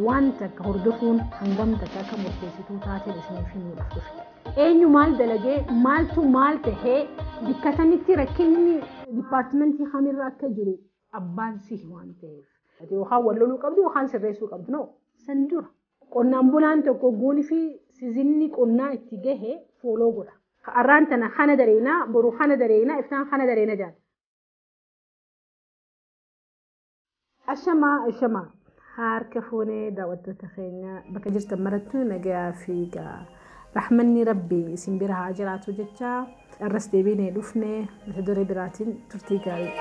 Waan takka hordofuun hangam takka akka murteessituu taateen isiniif himuudhaaf dhufe. Eenyu maal dalagee, maaltu maal tahee, bakka sanitti rakkinni dipaartimentii kamirra akka jiru abbaan sihi waan ta'eef. Yookaan wal loluu qabdu yookaan sirreessuu qabdu, no, san dura. Qonnaan bulaan tokko goonii fi sizinni qonnaa itti gahe follow godha. Har'aan tana kana dareenaa, boru kana dareenaa, iftaan kana dareena jaal. Ashamaa, ashamaa, harka fuunee daawwattoota keenya bakka jirtan marattu nagayaa fi rahmanni rabbii isin bira haa jiraatu jecha irras deebinee dhufne mata duree biraatiin. Turtii gaarii.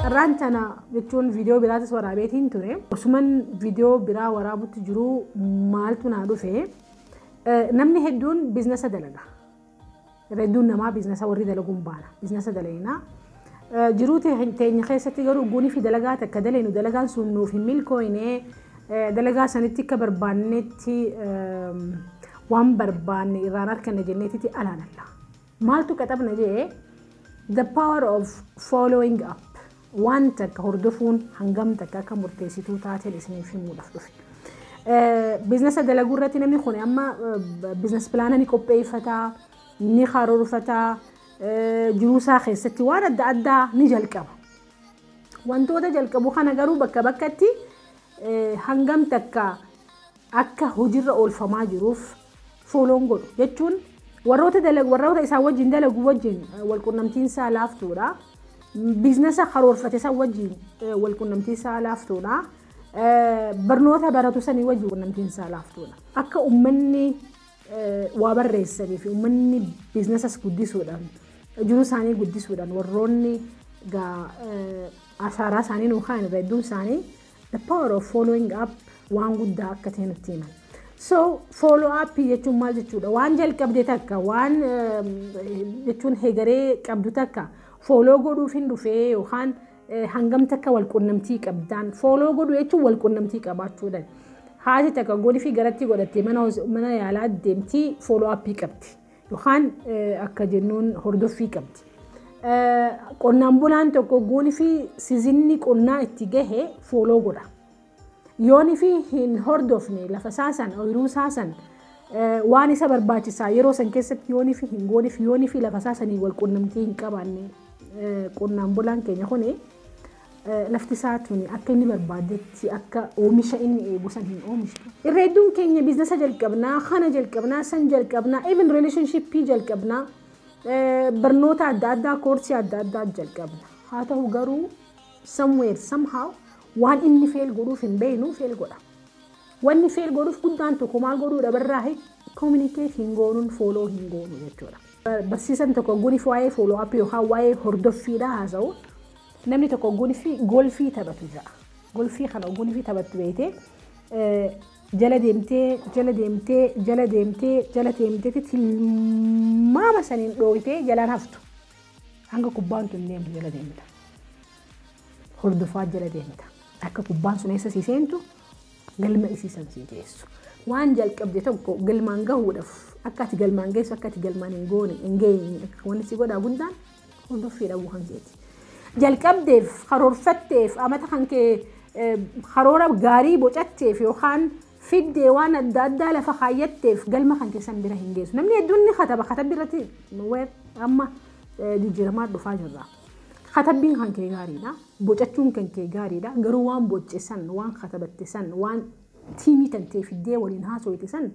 Har'aan tana jechuun viidiyoo biraatis waraabeetiin ture. Osuman viidiyoo biraa waraabutti jiru maaltu naa dhufe? Namni hedduun biizinasa dalaga. Hedduun namaa biizinasa warri dalaguun baana. Biizinasa dalaginaa. Jiruu teenya keessatti garuu guunii fi dalagaa takka daleenu dalagaan sun nuuf hin milkooyne, dalagaa sanitti akka barbaannetti waan barbaanne irraan arganne jenneetitti alaanalla. Maaltu qaxabna jee? The power of following up. Waan takka hordofuun hangam takka akka murteessituu taateen isiniif himuudhaaf dhufe. Biizinasa dalaguu irratti namni kun amma business plana ni qopheeffataa, ni karoorfataa, jiruusaa keessatti waan adda addaa ni jalqaba. Wantoota jalqabu kana garuu bakka bakkatti hangam takka akka hojiirra oolfamaa jiruuf follow godhu jechuun warroota dalagu, warroota isaan wajjin dalagu wajjin walqunnamtiin isaa laaftuudha. Biizinasa karoorfate san wajjin walqunnamtiin isaa laaftuudha. Barnoota baratu sanii wajjin qunnamtiin isaa laaftuudha. Akka uummanni waa barreessanii fi uummanni biizinasas guddisuudhaan, jiruu isaanii guddisuudhaan, warroonni ashaaraa isaanii nuu kaan irra hedduun isaanii the power of following up waan guddaa akka ta'e nutti himan. So follow up jechuun maal jechuudha? Waan jalqabde takka, waan jechuun hegaree qabdu takka follow godhuuf hin dhufee yookaan hangam takka wal qunnamtii qabdaan? Follow godhu jechuun wal qunnamtii qabaachuudhaan. Haati takka godhi fi garatti godhattee mana yaalaa deemtii follow up qabdi yookaan akka jennuun hordoffii qabdi. Qonnaan bulaan tokko goonii fi sizinni qonnaa itti gahe follow godha. Yooni fi hin hordofne lafa saasan, ooyiruu saasan, waan isa barbaachisaa yeroo san keessatti yooni fi hin gooniif, yooni fi lafa saasanii wal qunnamtii hin qabaanne, qonnaan bulaan keenya kuni lafti isaa tuni akka inni barbaadetti akka oomisha inni eegu san hin oomishtu. Irra hedduun keenya biizinasa jalqabnaa, kana jalqabnaa, san jalqabnaa, even relationshipii jalqabnaa, barnoota adda addaa, koorsii adda addaa jalqabna. Haa ta'u garuu somewhere, somehow waan inni fail godhuuf hin beeknu fail godha. Wanni fail godhuuf guddaan tokko maal godhuudha barraa? Communicate hin goonuun, follow hin goonu jechuudha. Barsiisan tokko guniif waa'ee follow up yookaan waa'ee hordoffiidha haasa'u, namni tokko gunifii golfii taphatu jira. Golfii kana gunifii taphattu beetee jala deemtee, jala deemtee, jala deemtee, jala deemtee, tilmaama saniin dhooytee jalaan haftu. Hanga kubbaan tun deemtu jala deemta. Hordofaa jala deemta. Akka kubbaan sun eessa sii seentu, galma isiisan sii geessu. Waan jalqabde tokko galmaan gahuudhaaf, akka ati galmaan geessu, akka ati galmaan hin goone hin geenye wanni si godhaa guddaan hordoffii dhabuu kan keeti. Jalqabdeef, karoorfatteef, amata kan kee karoora gaarii bocatteef yookaan fiddee waan adda addaa lafa kaayyatteef galma kan keessan bira hin geessu. Namni hedduun ni kataba, katabbi irratti amma jijjiiramaa dhufaa jirra. Katabbiin kan kee gaariidha. Bocachuun kan kee gaariidha. Garuu waan bocce san, waan katabatte san, waan tiimii tantee fiddee waliin haasofte san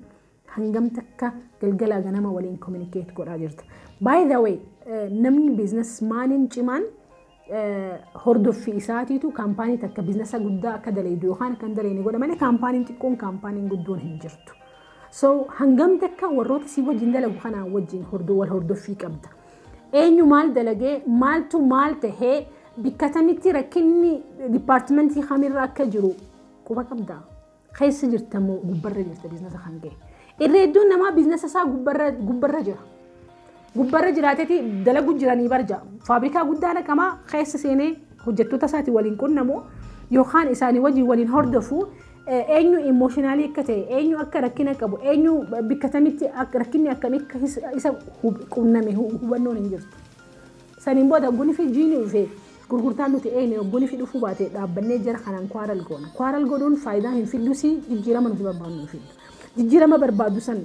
hangam takka galgalaa ganama waliin communicate godhaa jirta? By the way, namni businessmaniin cimaan hordoffii isaatiitu kaampaanii takka biizinasa guddaa akka dalaydu yookaan akka hin dalayne godha malee kaampaaniin xiqqoon, kaampaaniin guddoon hin jirtu. So hangam takka warroota si wajjin dalagu kanaan wajjin wal hordoffii qabda? Eenyu maal dalagee, maaltu maal tahee, bakka tamitti rakkinni dipaartimentii kamirra akka jiru quba qabda? Keessa jirta moo gubbarra jirta biizinasa kan ka'e? Irra hedduun namaa biizinasa isaa gubbarra jira. Gubbarra jiraateeti dalagu jiranii barja. Faabrikaa guddaa naqamaa keessa seenee hojjettoota isaatii waliin qunnamu yookaan isaanii wajjin waliin hordofu, eenyu emotionally akka ta'e, eenyu akka rakkina qabu, eenyu bakka tamitti rakkinni akkamii akka isa qunname hubannoon hin jirtu. Saniin booda guni fi jiini dhufee gurgurtaan nuti eeyne guni fi dhufuu baate dhaabbannee jara kanaan quarrel goona. Quarrel godhuun faayidaa hin fiddusi, jijjiirama nuti barbaadnu hin fiddu. Jijjiirama barbaaddu san,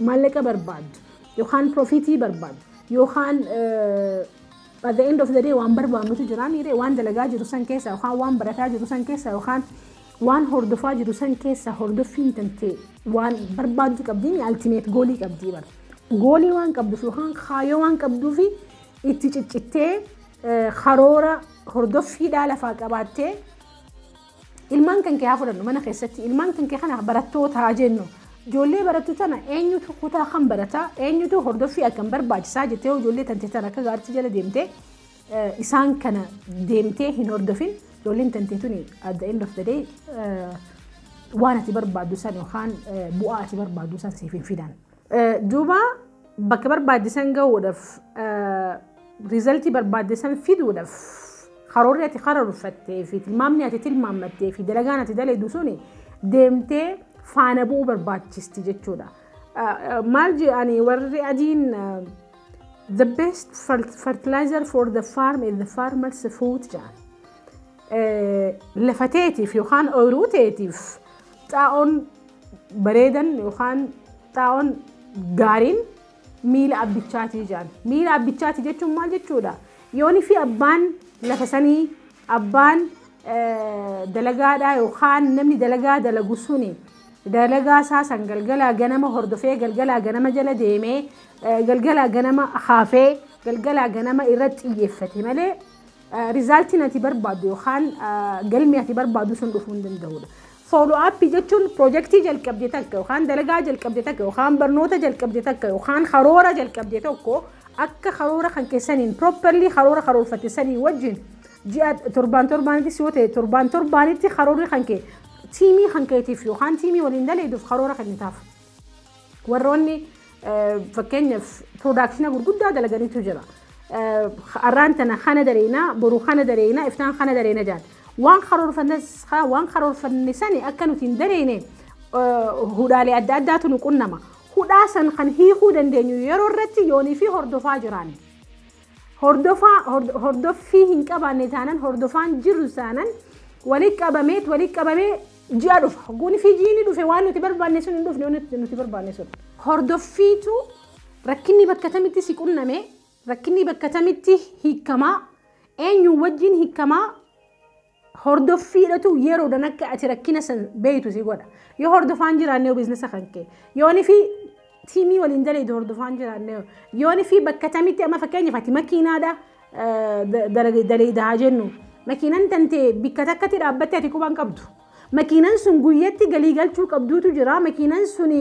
maallaqa barbaaddu yookaan profitii barbaaddu yookaan at the end of the day waan barbaadnutu jira miiree, waan dalagaa jiru san keessa yookaan waan barataa jiru san keessa yookaan waan hordofaa jiru san keessa hordoffiin tantee waan barbaaddu qabdii, ultimate goalii qabdii bara. Goalii waan qabduuf yookaan kaayyoo waan qabduufi itti ciccittee karoora hordoffiidhaa lafaa qabaattee. Ilmaan kan kee haa fudhannu, mana keessatti ilmaan kan kee kana barattoota haa jennu. Ijoollee barattu tana eenyutu kutaa kan barataa, eenyutu hordoffii akkam barbaachisaa jettee ijoollee tante tana akka gaariitti jala deemtee isaan kana deemtee hin hordofin, ijoolleen tantee tuni at the end of the day waan ati barbaaddu san yookaan bu'aa ati barbaaddu san siif hin fidan. Duuba bakka barbaaddisan gahuudhaaf, resultii barbaaddisan fiduudhaaf, karoorri ati karoorfattee fi tilmaamni ati tilmaammattee fi dalagaan ati dalagu suni deemtee faana bu'uu barbaachisti jechuudha. Maal jedhani warri adiin? "The best fertilizer for the farm is the farmer's foot" jedhan. Lafa teetiif yookaan ooyiruu teetiif xaa'oon bareedan yookaan xaa'oon gaariin miila abbichaatii jedhan. Miila abbichaatii jechuun maal jechuudha? Yooni fi abbaan lafa sanii, abbaan dalagaadhaa yookaan namni dalagaa dalagu suni dalagaa isaa san galgalaa ganama hordofee, galgalaa ganama jala deemee, galgalaa ganama haafee, galgalaa ganama irratti xiyyeeffate malee resultiin ati barbaaddu yookaan galmi ati barbaaddu sun dhufuu hin danda'udha. Follow up jechuun projectii jalqabde takka yookaan dalagaa jalqabde takka yookaan barnoota jalqabde takka yookaan karoora jalqabde tokko akka karoora kan keessaniin properly karoora karoorfatte sanii wajjin ji'a torbaan torbaanittis yoo ta'e torbaan torbaanitti karoorri kan kee teamii kan keetiif yookaan teamii waliin daleeduuf karoora kennitaaf. Warroonni fakkeenyaaf productiona gurguddaa dalaganitu jira. Har'aan tana kana dareenaa, boru kana dareenaa, iftaan kana dareena jaan. Waan karoorfanne sani akka nuti hin dareene hudhaalee adda addaatu nu qunnama. Hudhaa san kan hiikuu dandeenyu yeroo irratti yoonii fi hordofaa jiraan. Hordofaa hordoffii hin qabaanne taanan, hordofaan jiru taanan, walitti qabameet walitti qabamee ji'a dhufa. Guni fi jiini dhufe waan nuti barbaanne sun hin dhufne nuti barbaanne sun. Hordoffiitu rakkinni bakka tamitti si qunname, rakkinni bakka tamitti hiikamaa, eenyu wajjin hiikamaa, hordoffiidhatu yeroodhaan akka ati rakkina san beeytu si godha. Yoo hordofaan jiraanne businessa kan kee, yooni fi teamii waliin daleedu hordofaan jiraanne, yooni fi bakka tamitti, amma fakkeenyaaf ati makiinaadha daleedaa jennu, makiinaan tantee bikka takkatti dhaabbatte ati qubaan qabdu. Makiinaan sun guyyatti galii galchuu qabduutu jira, makiinaan sun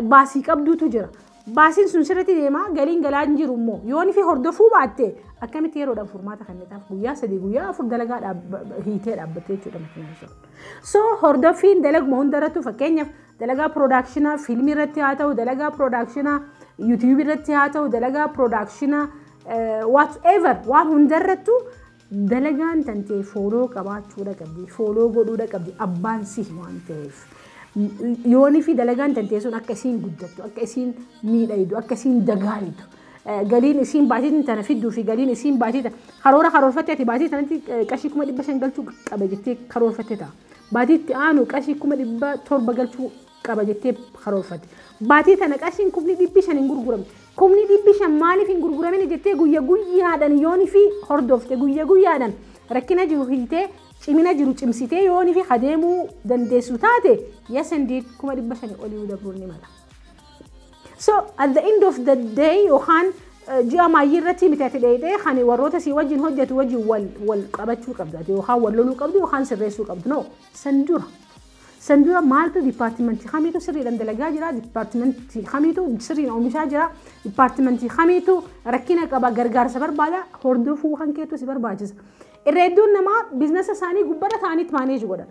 baasii qabduutu jira. Baasiin sun sirriitti deemaa, galiin galaa hin jiru immoo yooni fi hordofuu baatte akkamitti yeroodhaan furmaata kennitaaf? Guyyaa 3, guyyaa 4 dalagaa hiitee dhaabbattee jechuudha makiinaan sun. So hordoffiin dalaguma hundarrattu, fakkeenyaaf dalagaa productionaa fiilmii irratti haa ta'u, dalagaa productionaa YouTubeii irratti haa ta'u, dalagaa productionaa whatever, waan hundarrattu dalagaan tantee follow qabaachuudha qabdi, follow godhuudha qabdi abbaan si waan ta'eef. Yoonii fi dalagaan tantee sun akka isiin guddattu, akka isiin miidhagdu, akka isiin dagaagdu, galiin isiin baatii tana fidduu fi galiin isiin baatii karoora karoorfatte, ati baatii tanatti qarshii 500,000 galchuu qaba jettee karoorfatte ta'a. Baatii itti aanu qarshii 700,000 galchuu qaba jettee karoorfatte. Baatii tana qarshiin 500,000 hin gurguramne. 500,000 maaliif hin gurguramin jettee guyya guyyaadhaan yoonii fi hordofte, guyya guyyaadhaan rakkina jiru hiitee, cimina jiru cimsitee yoonii fi adeemuu dandeessu taate, yes indeed, 500,000 olii dabruun ni mala. So at the end of the day yookaan ji'a maayyii irratti miti ati dheedhee kan warroota si wajjin hojjetu wajjin wal qabachuu qabdu yookaan wal loluu qabdu yookaan sirreessuu qabdu, no, san dura. San dura maaltu, departmentii kamiitu sirriidhaan dalagaa jira, departmentii kamiitu sirriin oomishaa jira, departmentii kamiitu rakkina qaba, gargaarsa barbaada, hordofuu kan keetu si barbaachisa. Irra hedduun namaa businessa isaanii gubbarra ta'aniit manage godhan.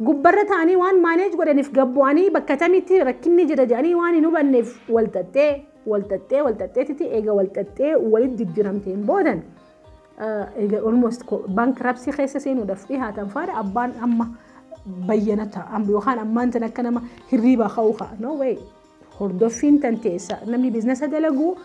Gubbarra ta'anii waan manage godhaniif gabbu'anii bakka tamitti rakkinni jira jedhanii waan hin hubanneef walxaxxee walxaxxee walxaxxeetiti eega walxaxxee walitti jijjiiramteen boodan eega almost bankruptcy keessa seenuudhaaf dhihaatan faana abbaan amma bayyanata yookaan ammaan tan akka nama hirriibaa ka'uu ka'a. No way. Hordoffiin tan teessa namni businessa dalagu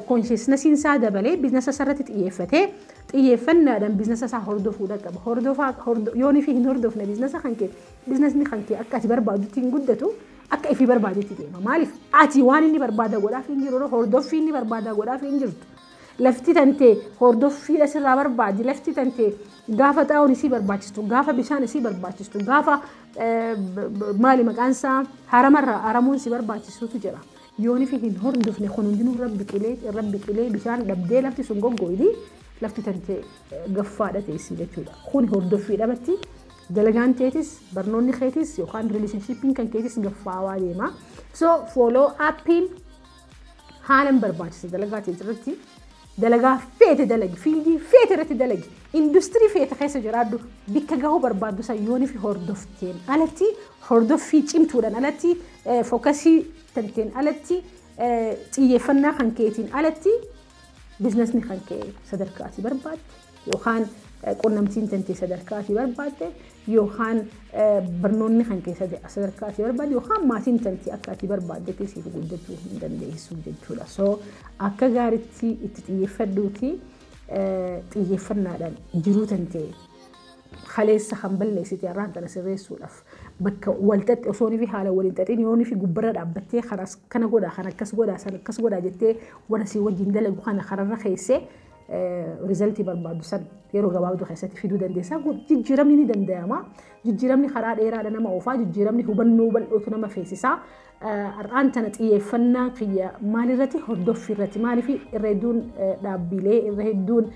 Consciousnessiin isaa dabalee businessa isarratti xiyyeeffatee xiyyeeffannaadhaan businessa isaa hordofuudha qaba. Hordofaa yoonii fi hin hordofne businessa kan kee, businessni kan kee akka ati barbaadutti hin guddatu, akka ifii barbaadetti deema. Maaliif? Ati waan inni barbaada godhaaf hin jiru, hordoffii inni barbaada godhaaf hin jirtu. Lafti tantee hordoffiidha sirraa barbaadi. Lafti tantee gaafa xaa'oon isii barbaachistu, gaafa bishaan isii barbaachistu, gaafa maali maqaan isaa haramarraa haramuun si barbaachisutu jira. Yoonii fi hin hordofne kun hundinuu irra biqilee, irra biqilee, bishaan dhabdee lafti sun goggoydi, lafti tantee gaffaadha teessi jechuudha. Kun hordoffii dhabatti dalagaan teetis, barnoonni keetis yookaan relationshipiin kan keetis gaffaawaa deema. So follow upiin haalan barbaachisa dalagaa teetii irratti. Dalagaa feete dalagi, fieldii feete irratti dalagi, industirii feete keessa jiraadhu, bikka gahuu barbaaddu san yoonii fi hordofteen alatti, hordoffii cimtuudhaan alatti, focusii tanteen alatti, xiyyeeffannaa kan keetiin alatti, businessni kan kee sadarkaa ati barbaadde yookaan qunnamtiin tantee sadarkaa ati barbaadde yookaan barnoonni kan kee sadarkaa ati barbaadde yookaan maatiin tantee akka ati barbaaddetti siif guddachuu hin dandeessu jechuudha. So akka gaariitti itti xiyyeeffadhuuti xiyyeeffannaadhaan jiruu tantee kaleessa kan balleessite har'aan tana sirreessuudhaaf bakka walxaxxe osoo fi haala waliin xaxin yoonii fi gubbarra dhaabbattee kana godhaa, kan akkas godhaa, san akkas godhaa jettee warra sii wajjin dalagu kana kararra keessee resultii barbaadu san yeroo gabaabduu keessatti fiduu dandeessa. Jijjiiramni ni danda'ama. Jijjiiramni karaa dheeraadha nama oofaa. Jijjiiramni hubannoo bal'ootu nama feesisaa. Har'aan tana xiyyeeffannaa kiyya maalirratti? Hordoffii irratti. Maaliif? Irra hedduun dhaabbilee, irra hedduun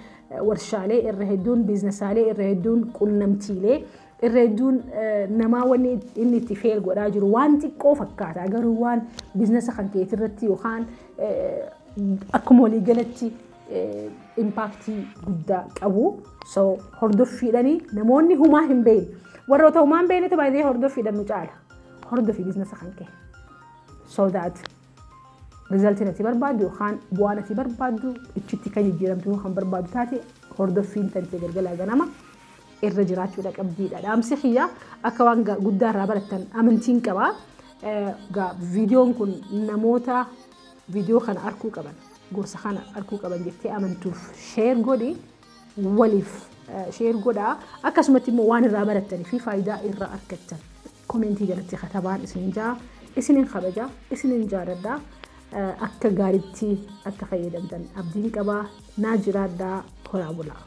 warshaalee, irra hedduun businessaalee, irra hedduun qunnamtiilee, irra hedduun namaa wanni inni itti fail godhaa jiru waan xiqqoo fakkaata, garuu waan businessa kan keetii irratti yookaan akkuma waliigalatti impactii guddaa qabu. So hordoffiidhani namoonni humaa hin beekne, warroota humaa hin beeknetu baay'ee hordoffiidhaan nu caala. Hordofii businessa kan kee. So that resultiin ati barbaaddu yookaan bu'aan ati barbaaddu ichitti kan jijjiiramtu kan barbaaddu taate, hordoffiin tantee galgalaa ganama irra jiraachuudha qabdiidha. Dhaamsi kiyya akka waan guddaa irraa barattan amantiin qabaa. Viidiyoon kun namoota viidiyoo kana arguu qaban, gorsa kana arguu qaban jettee amantuuf share godhi, waliif share godhaa. Akkasumatti immoo waan irraa barattanii fi faayidaa irraa argattan commentii jalatti katabaan isin jaa. Isinin kabaja, isinin jaaladha. Akka gaariitti akka fayyadamtan abdiin qabaa. Naa jiraadhaa, horaa bulaa.